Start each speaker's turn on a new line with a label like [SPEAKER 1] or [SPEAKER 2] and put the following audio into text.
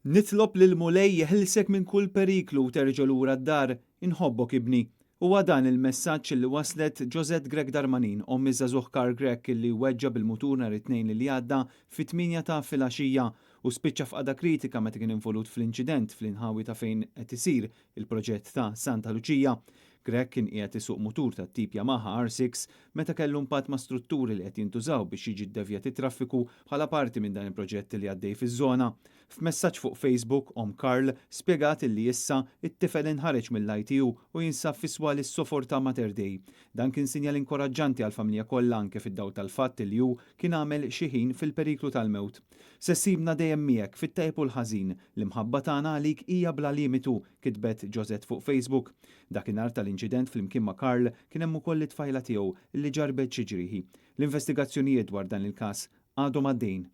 [SPEAKER 1] Nitlob lill-Mulej jeħilsek minn kull periklu u terġa' lura d-dar. Inħobbok ibni. Huwa dan il-messaġġ li waslet Josette Grech Darmanin, omm iż-żagħżugħ Karl Grech li weġġa' bil-mutur nhar it-Tnejn li għadda fit-tmienja ta' filgħaxija u spiċċa f'qagħda kritika meta kien involut fl-inċident fl-inħawi ta' fejn qed isir il-proġett ta' Santa Luċija. Grech kien qiegħed isuq mutur tat-tip Yamaha R6 meta kellu impatt ma' strutturi li qed jintużaw biex jiġi ddevjat it-traffiku bħala parti minn dan il-proġett li għaddej fiż-żona. F'messaġġ fuq Facebook, omm Karl spjegat illi issa it-tifel inħareġ mill-ITU u jinsab fi swali s-sofor ta' Mater Dei. Dan kien sinjal inkoraġġanti għall-familja kollha anke fid-dawl tal-fatt illi hu kien għamel xi ħin fil-periklu tal-mewt. Se ssibna dejjem miegħek fit-tajjeb u l-ħażin. L-imħabba tagħna għalik hija bla limitu, kitbet Josette fuq Facebook. Dakinhar tal-inċident flimkien ma' Karl kien hemm ukoll it-tfajla tiegħu li ġarrbet xi ġrieħi. L-investigazzjonijiet dwar dan il-każ għadhom għaddejjin.